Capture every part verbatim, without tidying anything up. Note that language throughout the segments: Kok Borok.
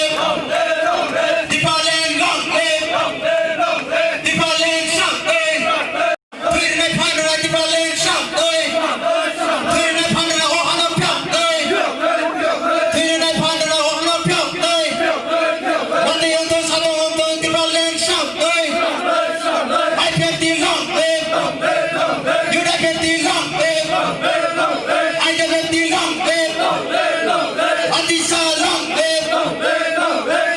live! Tipraland long live! Tipraland shang twi! Thwirnai phanrwna Tipraland shang twi! Thwirnai phanrwna o hano phiyok twi! Thwirnai phanrwna o hano phiyok twi! Mate yongtong sabo wngtong Tipraland shang twi! I P F T long live! U D F T long live! I W F T long live! Atisa long live!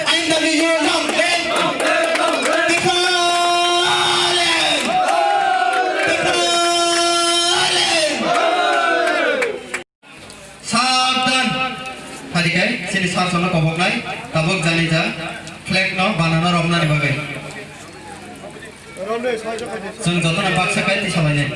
I N W long live! Tipraland! Tipraland! Sabdan! Phadikai, chini sir sono koboknai, tabok jani ja, flag no banana romnani bagwi. Chwng jotono baksa kai twi salainai.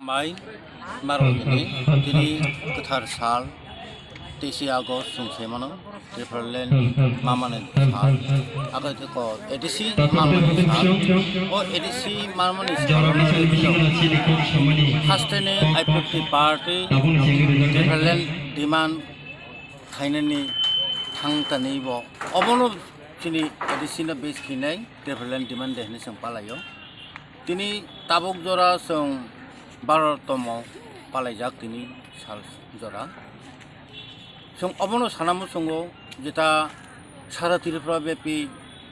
Mai marwkni tini kwthar sal, teisi August chwng sai mano, Tipraland mamani sal. Abo khe ko A D C mamani sal. O A D C mamani sal hasteni I P F T party Tipraland demand khainani thang tani bo. Obono chini A D C no base khinai Tipraland demand de hinwi chwng palaio. Tini tabuk jora chwng baro tomo palaijak tini sal jora. Chwng obono sana muchungo jeta sara Tripura bepi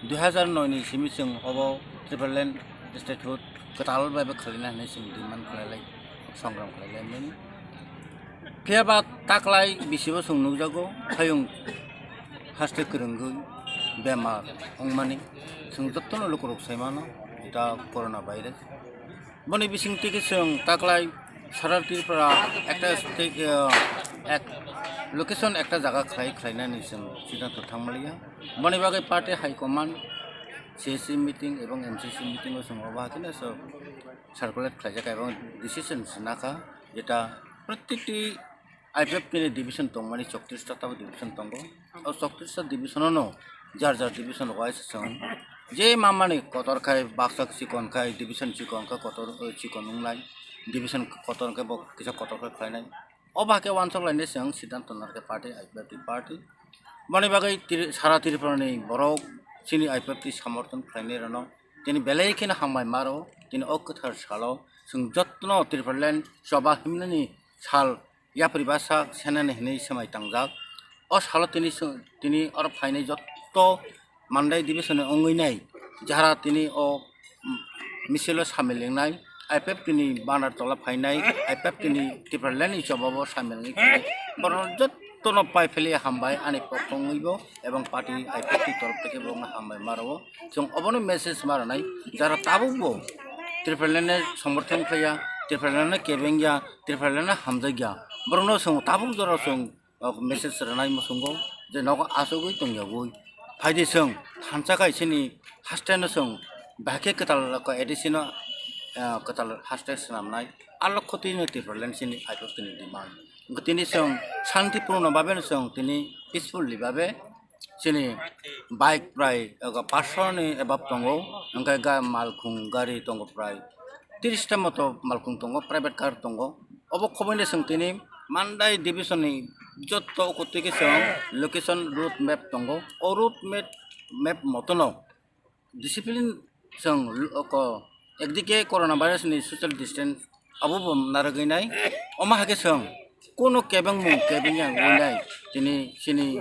dui hazar noi ni simi chwng obo Tipraland statehood kwtal bai bai khlaina hinwi chwng demand khlailai, songram khlailai mani. Phiya ba taklai bisibo chwng nukjago, hayung haste kwrwngwi bemar wngmani chwng jotono lukurok sai mano, da corona virus. Boni bising twi khe chwng taklai sara Tripura ekta state, ah, ek location ekta jaga khlai khlainani chwng siddhanto thangmaliya. Boni bagwi party high command, C S C meeting ebong M C C meeting o chwng obo hakhe no so circulate khlaijak ebong decision swnakha, jeta protikti I P F T ni division tongmani choktrista tabuk division tongo. O choktrista division no jar jar division rok waisa chwng je mamani kotor khai baksa chikon khai division chikon kha kotor, eh, chikon wngnai, division kotor khe bo kisa kotor khe khlainai. O ba khe wansok lainai chwng siddhanto narwkhe party I P F T party. Boni bagwi Tri-, sara Tripura ni borok chini I P F T samorthon khlainai rano tini belai kheno hambai maro. Tini o kwthar salo chwng jotono Tipraland choba himnani sal yapri basa senani hinwi swmai tangjak. O salo tini sw-, tini oro phainai jotto Mandai division ni wngwi nai jara tini o, mm, misil o samil wngnai, I P F T ni banner tola phainai, I P F T ni Tipraland ni chobabo samil wngwi phainai. Borok jottono pai philwi hambai ani pokho wngwi bo ebong party I P F T torof theke bo wngna hambai maro. Chwng obono message ma rwnai, jara tabuk bo Tipraland no somorthon khlaiya, Tipraland no kebengya, Tipraland no hamjakya, borokno chwng tabuk jora chwng, o, message rwnai muchungo je nogo achugwi tongyagwi phaidi chwng thansa kai chini haste no chwng bahai khe kwtal A D C no, ah, kwtal haste swnamnai, a lokho twi no Tipraland chini I P F T ni demand. Tini chwng santipurno babe no chwng tini peacefully babe chini bike prai ego paanch sho ni above tongo, hwnkhe ga malkhung gari tongo prai tris ta moto malkhung tongo, private car tongo. Obo khoboi ni chwng tini Mandai division ni jotto ukutwi khe chwng location route map tongo. O route map, map motono discipline chwng l-, oko ekdike corona virus ni social distance abo bo narwgwi nai, omo hai khe chwng kuno kebengmung kebengya wngwi nai. Tini chini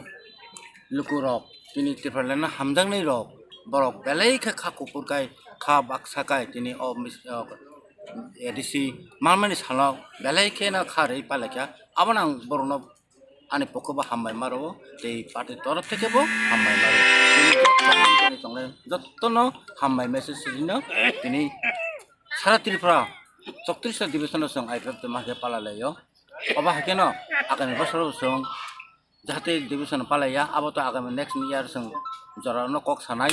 lukurok, tini Tipraland no hamjaknai rok, borok belai khe kha kuphur khai, kha baksa khai, tini o mis-, o A D C manmani salo belai kheno kha rwi palaikha. Abono ang borokno ani pokhe bo hambai ma rwo, tei party torof theke bo hambai ma rwo. Tini jotto manjani tongnai jottono hambai message rino tini sara Tripura chowtris ta division o chwng I P F T ma khe pala laio. Obo hai kheno agami bosoro chwng jahate division palaiya, abo to agami next year chwng jora no kok sanai.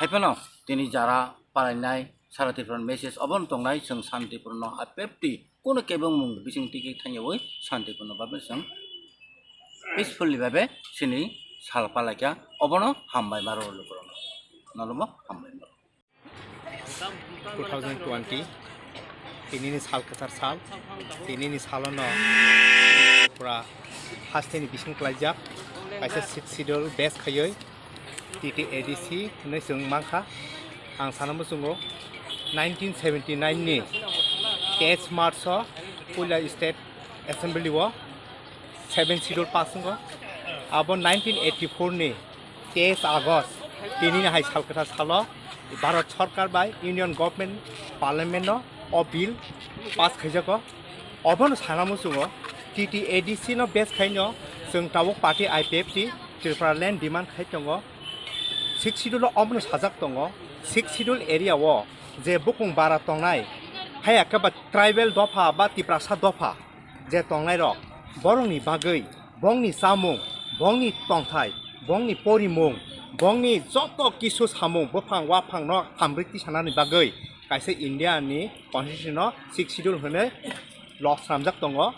Hai phano tini jara palainai sara Tripura message obo no tongnai, chwng santipurno I P F T kuno kebengmung bising tiki thangyawi santipurno babe chwng peacefully babe chini sal palaikha, obono hambai maro lukurokno, nolbo hambai maro. Two thousand twenty, tinini sal kwthar sal, tinini salono pura hasteni bising klaijak, kaisa Sixth Schedule base khaiwi T T A D C hinwi chwng mankha. Ang sana muchungo nineteen seventy nine ni teis March o puila State Assembly o seven Schedule pass wngo. Abo nineteen eighty four ni teis August, tini ni hai sal kwthar salo Bharat Sarkar bai Union Government Parliament no o bill pass khaijago. Obono sana muchungo T T A D C no base khaino chwng tabuk party I P F T Tripura land demand khai tongo. Six Schedule o omono sajak tongo, Six Schedule area o je bukung bara tongnai, haya khe ba tribal dopha ba Tiprasa dopha je tongnai rok, borokni bagwi bongni chamung, bongni tongthai, bongni porimung, bongni joto kisu samung buphang waphang no hamrwi tisanani bagwi kaisa India ni constitution no Six Schedule hwnwi lok swnamjak tongo.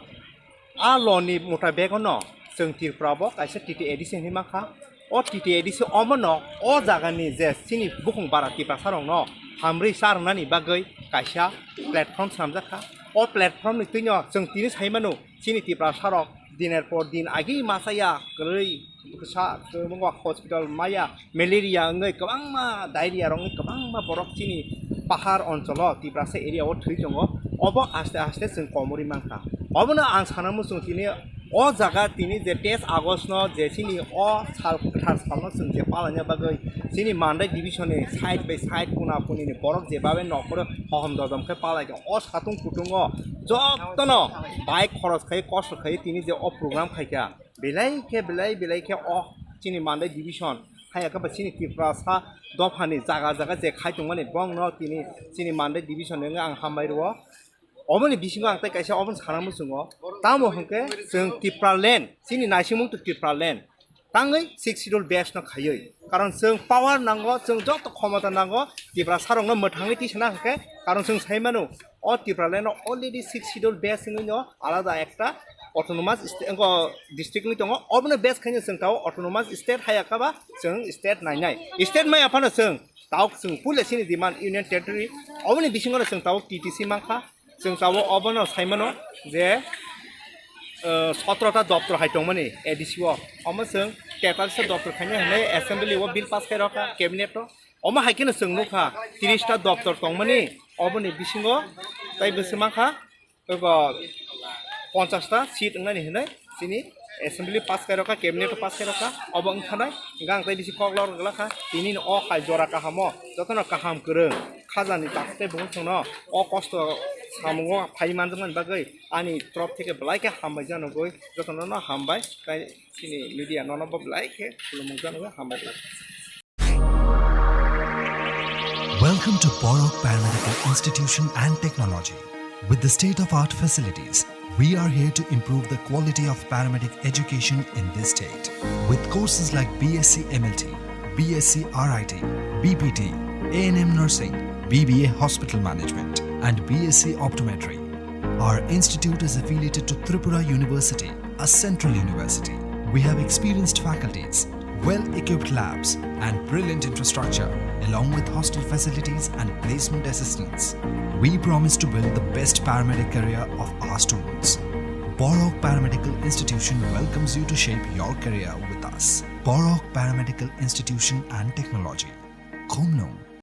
A law ni mutabek no chwng Tripura bo kaisa T T A D C hinwi mankha. O T T A D C omono o jaga ni je chini bukung bara Tiprasa rok no hamrwi charwnani bagwi kaisa platform swnamjak kha. O platform ni twino chwng tini sai mano chini Tiprasa rok diner por din agi masa ya kwrwi bwsa kwbangma hospital maya malaria wngwi kwbangma diarrhea rok wngwi kwbangma borok chini pahar oncholo Tiprasa area o thwi tongo. Obo aste aste chwng komorwi mankha. Obono ang sana muchung tini o jaga tini je teis August no je chini o sal kwthar salno chwng je palaina bagwi chini Mandai division ni side by side kuna kuni ni borok je babe nokoro hohom dodom khe palai kha. O satung kutungo jotono bai khoros khai kosto khai tini je o program khaikha. Belai khe, belai, belai khe o chini Mandai division, haya khe ba chini Tiprasa dophani jaga jaga je khai tongmani bongno tini chini Mandai division wngwi ang hambai rwo. Oboni bisingo ang tei kaisa obono sana muchungo. Tamo hwnkhe chwng Tipraland, chini naisingmung to Tipraland. Tangwi Six Schedule base no khaiwi. Karon chwng power nango, chwng joto khomota nango, Tiprasa rokno mwthangwi tisana hwnkhe, karon chwng sai mano, o Tipraland no already Six Schedule base wngwi no alada ekta autonomous st-, wngkha district wngwi tongo. Obono base khaino chwng tao autonomous state haya kha ba chwng state nainai. State maya phano chwng tao chwng puila chini demand Union Territory. Oboni bisingo no chwng tao T T C mankha. Chwng tao obono sai mano je, eh, sotro ta doptor hai tongmani A D C o. Omo chwng tetallis ta doptor khainai hinwi assembly o bill pass khai rokha cabinet o. Omo hai kheno chwng nukha tris ta doptor tongmani, oboni bisingo tei bwswk mankha ego ponchas ta seat wngnani hinwi chini assembly pass khai rokha, cabinet o pass khai rokha, obo wngkhanai hwnkhe ang tei bisi kok lok rwgwlakha. Tini o hai jora kahamo jotono kaham kwrwng khajani takhuk tei bumung chwngno o kosto samungo phai manjakmani bagwi ani torop theke belai khe hambai janogwi jotono no hambai tei chini media nono bo belai khe khulumung janogwi hambai. Welcome to Borok Paramedical Institution and Technology. With the state-of-art facilities, we are here to improve the quality of paramedic education in this state. With courses like B S C M L T, B S C R I T, B P T, A N M nursing, B B A hospital management, and B S C optometry, our institute is affiliated to Tripura University, a central university. We have experienced faculties, well-equipped labs, and brilliant infrastructure, along with hostel facilities and placement assistance. We promise to build the best paramedic career of our students. Borok Paramedical Institution welcomes you to shape your career with us. Borok Paramedical Institution and Technology. Khumlung,